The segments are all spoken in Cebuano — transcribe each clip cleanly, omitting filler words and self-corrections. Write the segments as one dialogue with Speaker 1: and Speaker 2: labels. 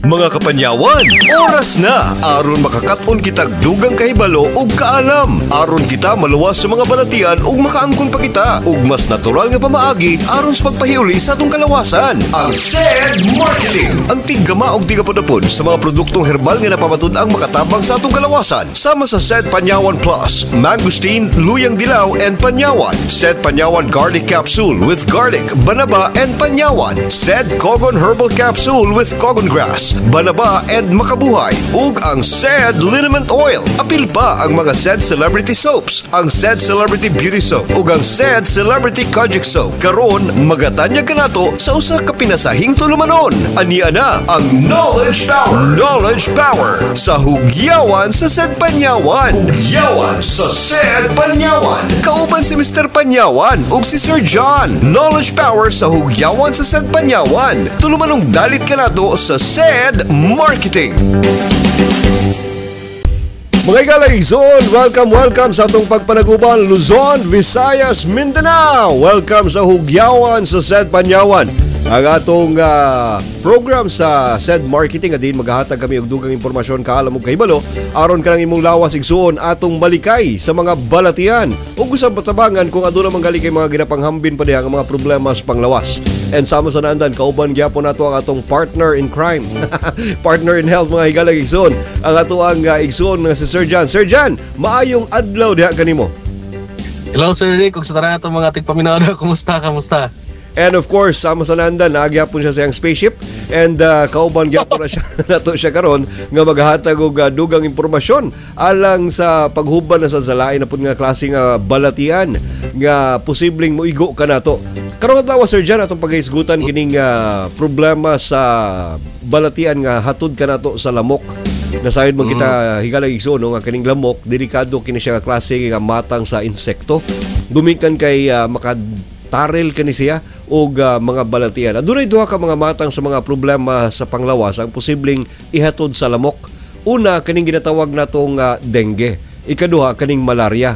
Speaker 1: Mga kapanyawan, oras na aron makakat-on kitag dugang kahibalo ug kaalam. Aron kita maluwas sa mga balatian ug makaangkon pa kita ug mas natural nga pamaagi aron sa pagpahiuli sa atong kalawasan. Ang SED Marketing, ang tiggama og tigapudapod sa mga produktong herbal nga napamatud ang makatabang sa atong kalawasan. Sama sa SED Panyawan Plus, Mangosteen, Luyang Dilaw and Panyawan. SED Panyawan Garlic Capsule with garlic, banaba and panyawan. SED Kogon Herbal Capsule with Kogon Grass, banaba and makabuhay. Ug ang SED Liniment Oil. Apil pa ang mga SED Celebrity Soaps, ang SED Celebrity Beauty Soap ug ang SED Celebrity Kojic Soap. Karon magatanyag kanato sa usa ka pinasahing tulumanon. Ania na ang Knowledge Power. Knowledge Power sa Hugyawan sa SED Panyawan. Hugyawan sa SED Panyawan. Kauban si Mr. Panyawan ug si Sir John. Knowledge Power sa Hugyawan sa SED Panyawan. Tulumanong dalit kanato sa SED Marketing. Mga higala igsoon, welcome, welcome sa atong pagpanaguban, Luzon, Visayas, Mindanao. Welcome sa Hugyawan sa SED Panyawan. Ang atong program sa SED Marketing adin maghahatag kami og dugang impormasyon, kaalam ug kahibalo aron kanang imong lawas, igsuon, atong malikay sa mga balatian ug usab matabangan kung aduna man gali kay mga ginapanghambin pa diha nga mga problema sa panglawas. And sama sa naandan, kauban gyapon nato ang atong partner in crime, partner in health, mga higala igsuon, ang ato ang igsuon nga si Sir John. Sir John, maayong adlaw diha kanimo.
Speaker 2: Hello, Sir Rick, ug sa tanan atong mga tigpaminaw, kumusta, kumusta?
Speaker 1: And of course, sama sa nandan, naagyapon siya sa iyang spaceship and kauban gyapon na siya nato siya karon nga maghatag og dugang impormasyon alang sa paghuban na sa zalain na pud nga klase nga balatian nga posibleng moigo ka nato. Karong adlaw, Sir John, atong paghisgutan kining problema sa balatian nga hatod kanato sa lamok. Nasayod man kita, higala igsoon, no, nga kining lamok delikado kini siya nga klase nga matang sa insekto. Gumikan kay makatarel kani siya og mga balatian. Adunay duha ka mga matang sa mga problema sa panglawas ang posibleng ihatod sa lamok. Una, kaning ginatawag natong dengue. Ikaduha, kaning malaria.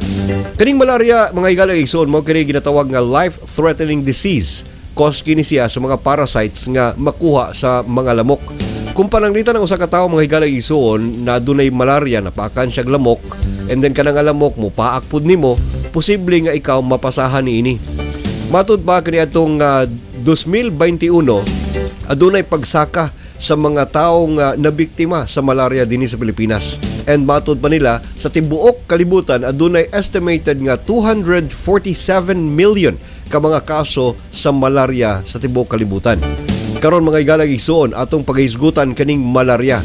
Speaker 1: Kaning malaria, mga higala igsoon, mo kini ginatawag nga life-threatening disease. Cause kini siya sa mga parasites nga makuha sa mga lamok. Kung pananglitan ang usa ka tawo, mga higala igsoon, na adunay malaria, napaakan siya lamok, and then kanang lamok mo paak pud nimo, posible nga ikaw mapasahan niini. Matud pa kaniadtong 2021, adunay pagsaka sa mga taong nabiktima sa malaria dinhi sa Pilipinas. And matud pa nila, sa tibuok kalibutan adunay estimated nga 247 million ka mga kaso sa malaria sa tibuok kalibutan. Karon, mga higalang igsuon, atong paghisgutan kaning malaria.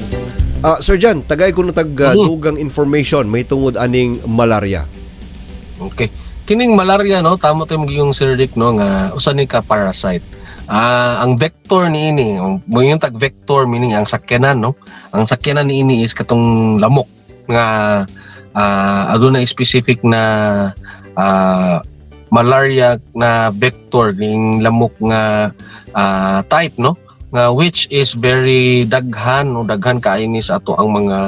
Speaker 1: Sir John, tagay ko na tag dugang information may tungod aning malaria.
Speaker 2: Okay. Kining malaria, no, tama to yung Sir Rick, no, nga usa ni ka parasite. Ang vector niini, moingon tag vector, meaning ang sakyanan, no. Ang sakyanan niini is katong lamok nga aduna specific na malaria na vector ning lamok nga type, no, nga which is very daghan, no, daghan kaayo ni sa ato ang mga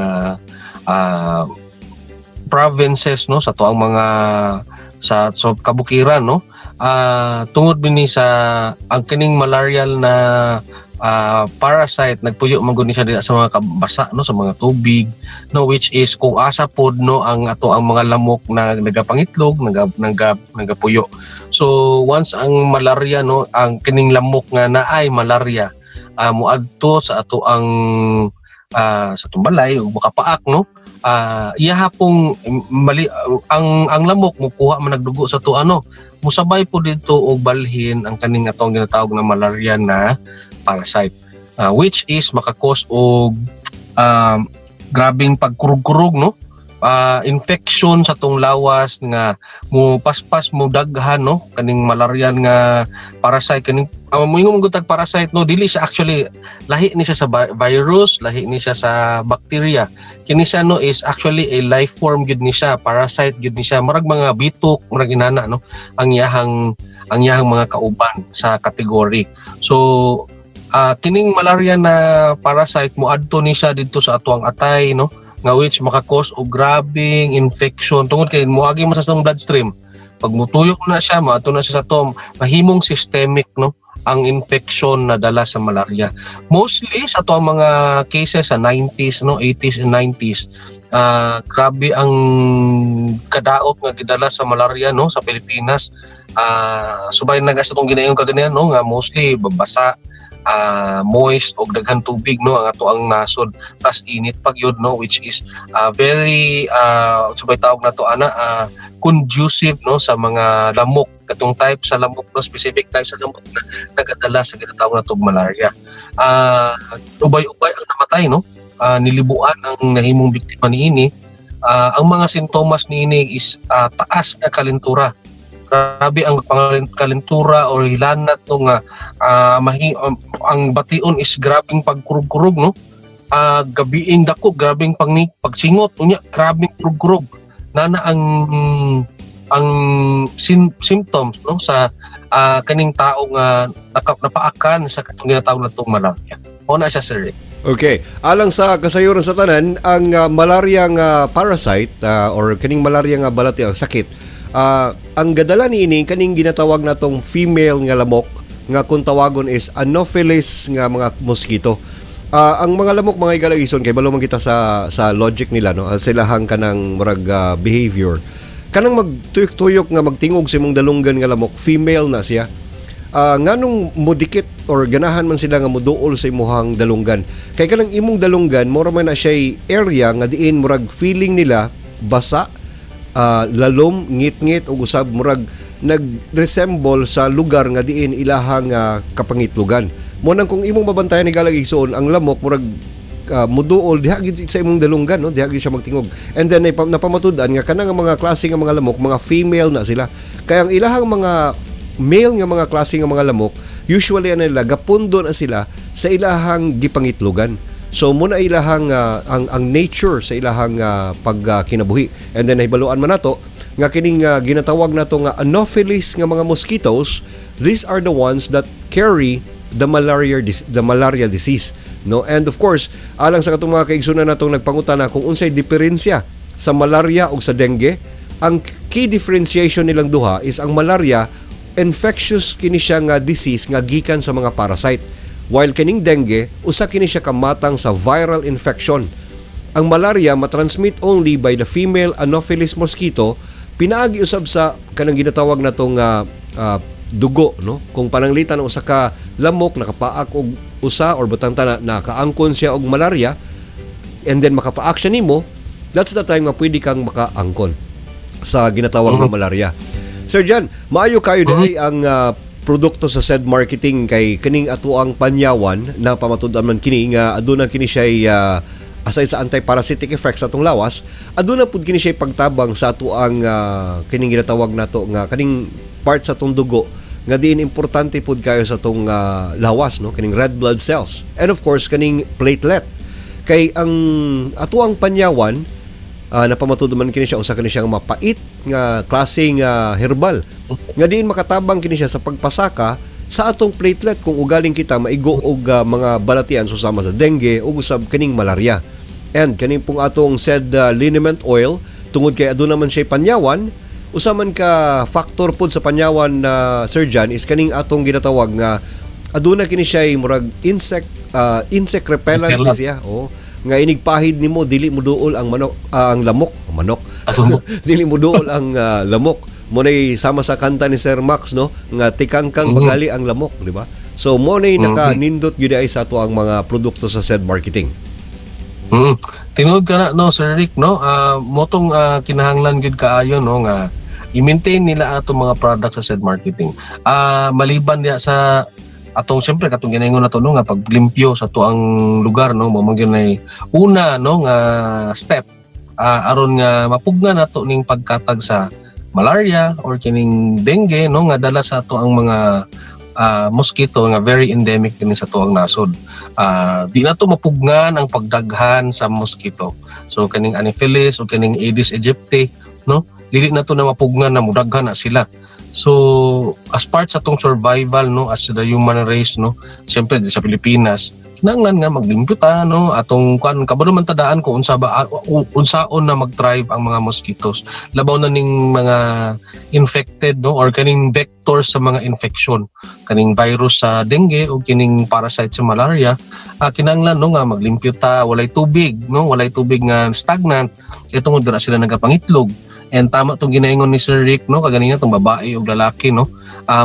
Speaker 2: provinces, no, sa ato ang mga sa so kabukiran, no, tungod bini sa ang kining malarial na parasite nagpuyo man gud ni siya dira sa mga kabasa, no, sa mga tubig, no, which is kung asa pod, no, ang ato ang mga lamok na nagapangitlog, nagapuyo. So once ang malaria, no, ang kining lamok nga naay malaria moadto sa ato ang sa atong balay ug makapaak, no, iya pong mali ang lamok mukuha man nagdugo sa to ano, musabay po dito og balhin ang kaning atong ginatawag na malaria na parasite, which is makakos og grabing pagkurug-kurug, no, infection sa tong lawas nga mo paspas, mo daghan, no, kaning malaria nga parasite. Kaning moingon mo tag parasite, no, dili siya actually, lahi ni siya sa virus, lahi ni siya sa bacteria. Kini siya, no, is actually a life form gyud ni siya, parasite gyud ni siya, murag mga bitok, murag inana, no, ang iyahang mga kauban sa category. So kining malaria na parasite moadto ni siya didto sa atuang atay, no, nga which makakos og grabing infection tungod kay moagi man sa atong bloodstream. Pag mutuyok na siya, moadto na siya sa ato, mahimong systemic, no, Ang infection na dala sa malaria. Mostly sa ato ang mga cases sa 90s, no, 80s and 90s, grabe ang kadaot nga gidala sa malaria, no, sa Pilipinas. Subay na sa atong ginaingon kaganihan, no, nga mostly basa, moist og daghan tubig, no, ang ato ang nasod, tas init pag yun, no, which is very subay tawag nato ana, conducive, no, sa mga lamok, katong type sa lamok, no, specific type sa lamok na nagadala sa ginatawag nato malaria. Ubay-ubay ang namatay, no, nilibuan ang nahimong biktima niini. Ang mga sintomas niini is taas nga kalentura, grabe ang kalentura or hilanat, no, nga ang bation is grabing pagkurog-kurog, no, gabiing dako, grabing pangnik pagsingot, unya grabing kurog-kurog nana ang symptoms, no, sa kaning tao nga napaakan sa katong ginatawag natong malaria. Mao na siya, sir.
Speaker 1: Okay. Alang sa kasayuran sa tanan, ang malaria nga parasite or kaning malaria nga balati ang sakit, ang gadala niini kaning ginatawag natong female nga lamok nga kung tawagon is Anopheles nga mga mosquito. Ang mga lamok, mga higala igsoon, kay balo man kita sa logic nila, no, silahang kanang murag behavior. Kanang magtuyok-tuyok nga magtingog sa imong dalunggan nga lamok, female na siya. Nganong mudikit or ganahan man sila nga muduol sa imuhang dalunggan? Kay kanang imong dalunggan, mura man na siya area nga diin murag feeling nila basa, lalom, ngit-ngit ug usab murag nag-resemble sa lugar nga diin ilahang kapangitlugan. Mo nang kung imong mabantayan, higala igsoon, ang lamok murag muduol diha gid sa imong dalunggan, no, diha gid siya magtingog. And then napamatud-an nga kanang mga klase nga mga lamok, mga female na sila. Kaya ang ilahang mga male nga mga klase nga mga lamok, usually ano nila, gapundo na sila sa ilahang gipangitlugan. So muna ilahang ang nature sa ilahang pagkinabuhi. And then nahibaluan man nato nga kining ginatawag nato nga Anopheles nga mga mosquitoes, these are the ones that carry the malaria disease, no? And of course, alang sa katong mga kaigsunan natong nagpangutana kung unsay diferensya sa malaria ug sa dengue, ang key differentiation nilang duha is ang malaria, infectious kini siya nga disease nga gikan sa mga parasite, while kining dengue, usa kini siya kamatang sa viral infection. Ang malaria matransmit only by the female Anopheles mosquito, pinaagi usab sa kanang ginatawag natong dugo, no? Kung pananglitan ang usa ka lamok nakapaak og usa or butang na nakaangkon siya og malaria and then makapaak siya nimo, that's the time nga pwede kang makaangkon sa ginatawag nga malaria. Sir John, maayo kayo diay ang produkto sa said marketing kay kining atuang panyawan na pamatud-an man kini nga aduna kini siya, aside sa anti-parasitic effects sa atong lawas, aduna pud kini siya pagtabang sa atuang kining ginatawag nato nga kaning part sa atong dugo nga diin importante pud kayo sa atong lawas, no, kining red blood cells and of course kaning platelet. Kay ang atuang panyawan, napamatud man kini siya, usa kini siya nga mapait nga klaseng herbal nga diin makatabang kini siya sa pagpasaka sa atong platelet kung ugaling kita maigo og mga balatian susama sa dengue ug usab kining malaria. And kaning pong atong said liniment oil, tungod kay aduna man siya panyawan, usa man ka factor pod sa panyawan na, Sir John, is kaning atong ginatawag nga aduna kini siya murag insect repellent ni
Speaker 2: Repellent.
Speaker 1: siya. Oh, nga inigpahid nimo, dili mo duol ang manok, ang lamok, manok, dili mo duol ang lamok. Mo nay sama sa kanta ni Sir Max, no, nga tikangkang pagali ang lamok, di ba? So mo nay naka-nindot gyud ay sa ato ang mga produkto sa said marketing.
Speaker 2: Tinuod ka na, no, Sir Rick, no? Motong kinahanglan gyud kaayo, no, nga i-maintain nila atong mga products sa said marketing. Maliban diya sa atong siyempre katong ginaingon nato, no, nga paglimpyo sa tuang lugar, no, mo man gyud nay una, no, nga step aron nga mapugnan nato ning pagkatag sa malaria or kining dengue, no, nga dala sa ato ang mga mosquito nga very endemic kini sa tuang nasod. Di na to mapugnan ang pagdaghan sa mosquito. So kining Anopheles o kining Aedes aegypti, no? Dili na to na mapugnan na mudaghan na sila. So as part sa tong survival, no, as the human race, no, siyempre sa Pilipinas, Kinahanglan nga maglimpyo ta, no, atong kuan, kabalo man tadaan kung unsa ba unsaon na mag-thrive ang mga mosquitoes, labaw na ning mga infected, no, or kaning vector sa mga infection, kaning virus sa dengue o kining parasite sa malaria. Kinahanglan, no, nga maglimpyo ta, walay tubig, no, walay tubig nga stagnant kay tungod dira sila nagapangitlog. And tama tong ginaingon ni Sir Rick, no, kaganina, tong babae ug lalaki, no.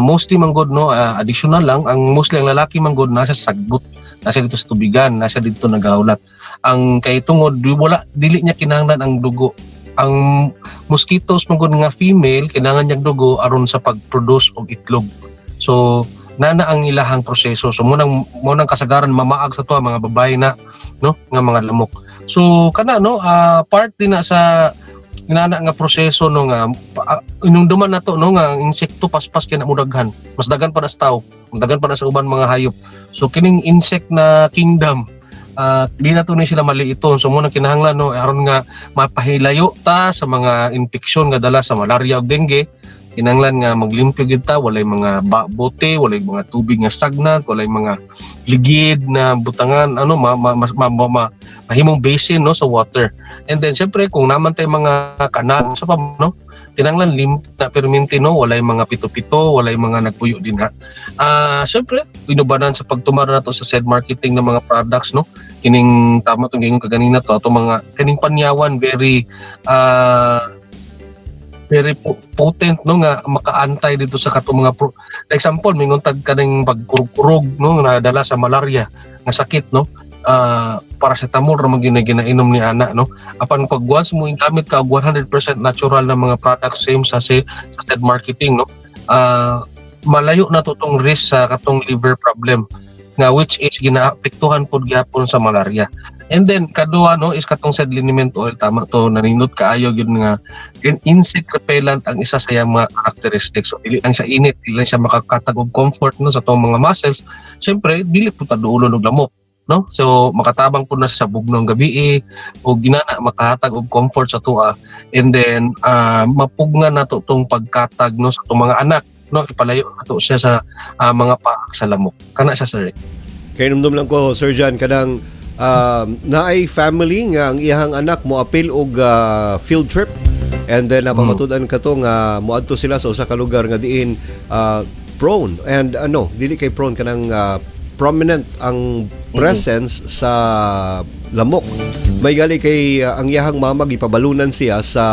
Speaker 2: Mostly man gud, no, additional lang, ang mostly ang lalaki man gud nasa sagbot, nasa dito sa tubigan, nasa dito nagahulat. Ang kay tungod wala, dili niya kinahanglan ang dugo. Ang mosquitoes man gud nga female, kinahanglan niya dugo aron sa pag-produce og itlog. So nana ang ilahang proseso. So mo nang kasagaran mamaag sa to mga babae na, no, nga mga lamok. So kana, no, part din na sa inana nga proseso, no, nga inumduman nato, no, nga ang insekto paspas kay na mudaghan, mas daghan pa na sa tao, daghan pa na sa uban mga hayop. So kining insect na kingdom, di na to ni sila maliiton. So mo nang kinahanglan, no, aron nga mapahilayo ta sa mga infeksyon nga dala sa malaria ug dengue, kinahanglan nga maglimpyo gyud ta, walay mga bote, walay mga tubig nga stagnant, walay mga ligid na butangan, ano, ma, ma, ma, ma, ma, ma mahimong basin, no, sa water. And then syempre kung naman tay mga kanal sa pa, no, kinahanglan lim na perminti, no, walay mga pito-pito, walay mga nagpuyo din ha. Syempre inubanan sa pagtumar nato sa said marketing ng mga products, no, kining tama tong giingon kaganina to atong mga kining Panyawan, very very potent, no, nga makaantay dito sa katong mga example, mingon tag kaning pagkurog-kurog, no, nga dala sa malaria nga sakit, no, paracetamol ra man gyud na ginainom ni ana, no. Apan pag once mo gamit ka og 100% natural na mga products, same sa said marketing, no, malayo na to tong risk sa katong liver problem nga which is ginaapektuhan pod gihapon sa malaria. And then kaduha, no, is katong said liniment oil. Tama to, naninot kaayo gyud nga insect repellent ang isa sa iyang mga characteristics. So dili lang sa init, dili lang siya makakatag og comfort, no, sa atong mga muscles. Siyempre dili pud ta duolon og lamok, no. So makatabang pud na siya sa bugnaw ng gabi o ginana makahatag og comfort sa tuwa. And then mapugnan nato tong pagkatag, no, sa atong mga anak, no, ipalayo nato siya sa mga paak sa lamok. Kana siya, sir.
Speaker 1: Kay numdum lang ko, Sir John, kanang naay family nga ang iyahang anak mo apil og field trip and then napamatud-an kato nga moadto sila sa usa ka lugar nga diin prone and ano, dili kay prone, kanang prominent ang presence sa lamok. May gali kay ang iyahang mama gipabalunan siya sa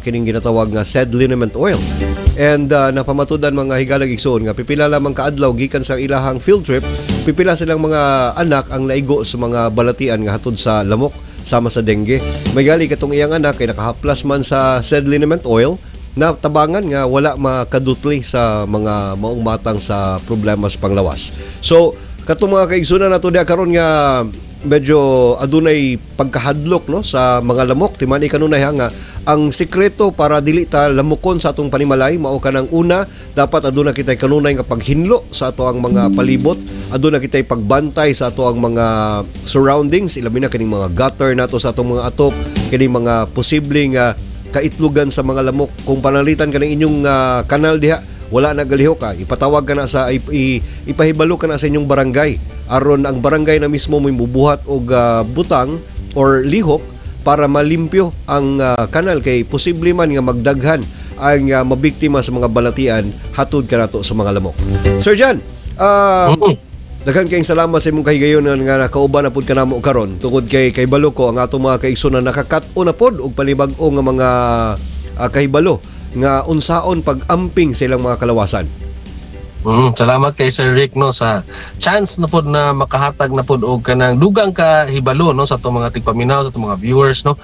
Speaker 1: kining ginatawag nga said liniment oil. And napamatudan, mga higalag igsoon, nga pipila lamang kaadlaw gikan sa ilahang field trip, pipila silang mga anak ang naigo sa mga balatian nga hatod sa lamok sama sa dengue. May gali katong iyang anak kay nakahaplas man sa said liniment oil, na tabangan nga wala makadutli sa mga maong matang sa problema sa panglawas. So katong mga kaigsunan nato diha karon nga medyo adunay pagkahadlok, no, sa mga lamok, timani kanunay ha, nga ang sikreto para dili ta lamokon sa atong panimalay mao kanang una, dapat aduna kitay kanunay nga paghinlo sa ato ang mga palibot, aduna kitay pagbantay sa ato ang mga surroundings, ilabi na kining mga gutter nato sa atong mga atop, kining mga posibleng kaitlugan sa mga lamok. Kung panalitan ka ng inyong kanal diha wala na galihok ka, ipatawag ka na sa ipahibalo ka na sa inyong barangay aron ang barangay na mismo mo mubuhat og butang or lihok para malimpyo ang kanal kay posible man nga magdaghan ang mabiktima sa mga balatian hatod kanato sa mga lamok. Sir John, daghan kayong salamat sa imong kahigayon nga nakauban na pud kanamo karon tungod kay balo ko ang atong mga kaigsoon na nakakat-o na pod og palibag-o nga mga kahibalo nga unsaon pag-amping sa ilang mga kalawasan.
Speaker 2: Salamat kay Sir Rick, no, sa chance na pod na makahatag na pod og kanang dugang kahibalo, no, sa atong mga tigpaminaw, sa atong mga viewers, no.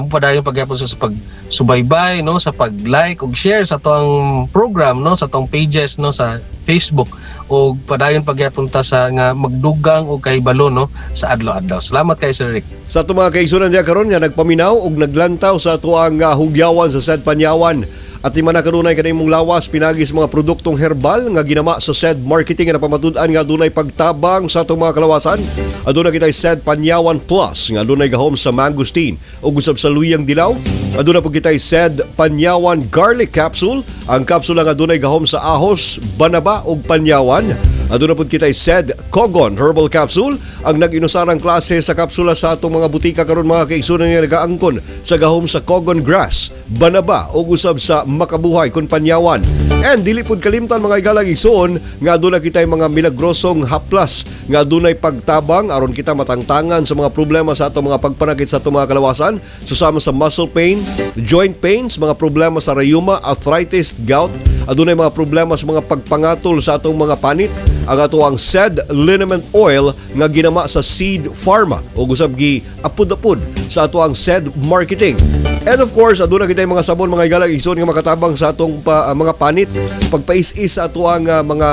Speaker 2: Padayon pagyapon sa pagsubaybay, no, sa pag-like ug share sa atong program, no, sa atong pages, no, sa Facebook ug padayon pagyapon ta sa nga magdugang og kahibalo, no, sa adlaw-adlaw. Salamat kay Sir Rick.
Speaker 1: Sa atong mga kaigsunan diha karon nga nagpaminaw ug naglantaw sa atoang hugyawan sa said Panyawan at di man na kanunay kanimong lawas pinagi sa mga produktong herbal nga ginama sa said marketing nga napamatud-an nga adunay pagtabang sa atong mga kalawasan. Aduna kitay said Panyawan Plus nga adunay gahom sa mangosteen ug usab sa luyang dilaw. Aduna pud kitay said Panyawan Garlic Capsule, ang kapsula nga adunay gahom sa ahos, banaba ug panyawan. Aduna pud kita Sed Kogon Herbal Capsule, ang nag-inusarang klase sa kapsula sa atong mga butika karon, mga kaigsunan, nga nagaangkon sa gahom sa Kogon Grass, Banaba ug usab sa Makabuhay kun Panyawan. And dili pud kalimtan, mga igalang igsoon, nga aduna kitay mga milagrosong haplas nga adunay pagtabang aron kita matangtangan sa mga problema sa atong mga pagpanakit sa atong mga kalawasan, susama sa muscle pain, joint pains, mga problema sa rayuma, arthritis, gout, adunay mga problema sa mga pagpangatol sa atong mga panit. Ang ato ang Sed Liniment Oil nga ginama sa Seed Pharma o usab gi apud-apud sa ato ang Sed Marketing. And of course, aduna kitay mga sabon, mga igalang igsoon, nga makatabang sa atong mga panit, pagpais-is sa ato ang mga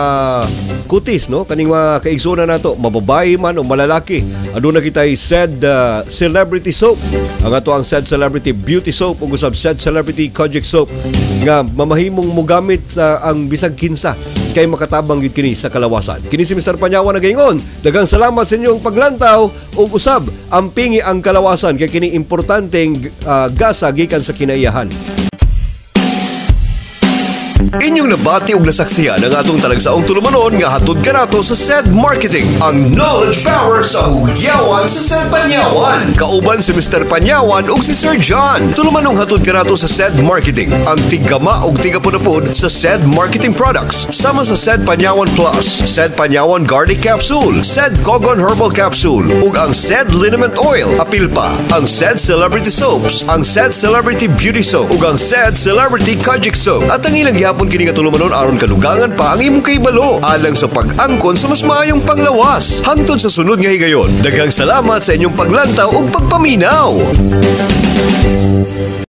Speaker 1: kutis, no, kaning mga kaigsuonan nato, mababae man o malalaki. Aduna kitay Sed Celebrity Soap, ang ato ang Sed Celebrity Beauty Soap ug usab Sed Celebrity Kojic Soap nga mamahimong mogamit sa ang bisag kinsa kay makatabang gid kini sa kalawasan. Kini si Mr. Panyawan nagaingon, daghang salamat sa inyong paglantaw ug usab ampingi ang kalawasan kay kini importanteng gasa gikan sa kinaiyahan. Inyong nabati og nasaksihan ang atong talagsaong tulumanon nga hatod kanato sa Sed Marketing, ang knowledge power sa hugyawan sa Sed Panyawan. Kauban si Mr. Panyawan ug si Sir John. Tulumanong hatod kanato sa Sed Marketing, ang tiggama ug tigapud-apud sa Sed Marketing Products. Sama sa Sed Panyawan Plus, Sed Panyawan Garlic Capsule, Sed Kogon Herbal Capsule, ug ang Sed Liniment Oil. Apil pa ang Sed Celebrity Soaps, ang Sed Celebrity Beauty Soap, ug ang Sed Celebrity Kojic Soap. At ang ilang gihapon kini nga tulumanon aron kadugangan pa ang imong kahibalo alang sa pag-angkon sa mas maayong panglawas. Hangtod sa sunod nga higayon. Daghang salamat sa inyong paglantaw ug pagpaminaw.